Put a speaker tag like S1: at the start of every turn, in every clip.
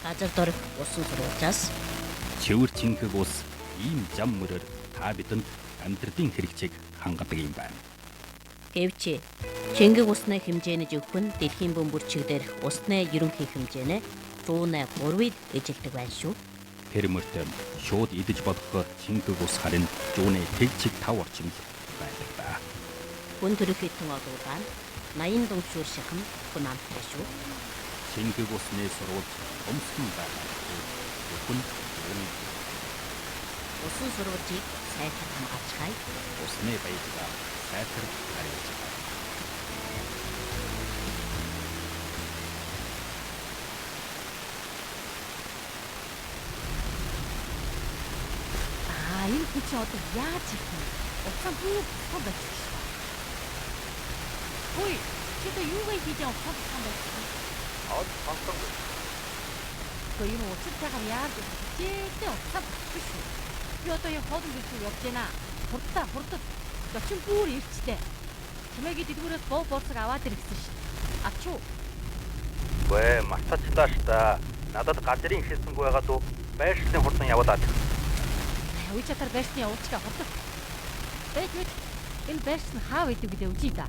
S1: Газар дорх усан сурвалжаас
S2: Чивэр чинхэг ус ийм зам мөрөөр та бидэнд амьдралын хэрэгцээг хангадаг юм байна.
S1: Гэвч Чингэг усны хэмжээний зөвхөн дэлхийн бөмбөр чиг дээрх усны ерөнхий хэмжээний 103-ыг эжилдэг байна шүү.
S2: Тэр мөртөө шууд идэж болох чинхэг ус харин 100.5 орчим л байдаг да.
S1: Хүн төрөлхтөн олуулаа нь 80 дунгшүүр шахам хүн амттай шүү.
S2: Чинхэг усны сурвалж өмсгөн байгаа зөвхөн зүүнээ
S1: Усан сурвалжийг сайтар хамгаалцгаая.
S2: Усны баялгаа сайтар харилцаа.
S3: Аа, энэ хүн чи одоо яаж хийх юм? Утсаа бүр босгон болчих шүү. Хөөе, чи одоо юугаа хийж байгаа утсаа босгон болчих юм?
S4: Од сонсонгүй.
S3: Гэхдээ энэ учиртайгаар яаж хичээлдээ утсаа босгохгүй шүү. Би одоо яг хоолн бэлтгэл явж байна. Хурдаа, хурдад. Зочин бүр ирчтэй. Чимээгийн дэлгүүрээс бов борцог аваад ир гэсэн шүү. Авч уу?
S4: Вэ, мартачлаа ш та. Надад газрын хэлсэнгүй байгаад уу? Байршлын хурдан явуулаад.
S3: Үе чатар байршны явуулчихаа хурдад. Байж мэд энэ байрш нь хаа байдаг гэлээ үжий да.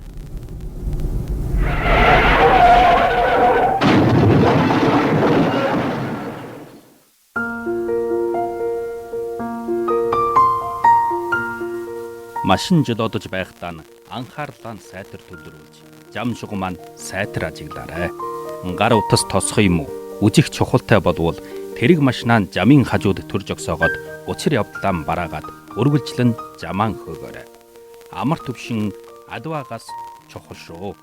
S2: Машин жолоодож байхдаа нь анхаарлаа нь сайтар төвлөрүүлж, зам шугам маань сайтар ажиглаарай. Гар утас тосох юм уу? Үзэх чухалтай болвол тэрэг машинаа нь замын хажууд төр зогсоогоод учир явдлаа бараагаад үргэлжлэн замаан хөөгөөрэй. Амар төвшин адвагаас чухал шүү.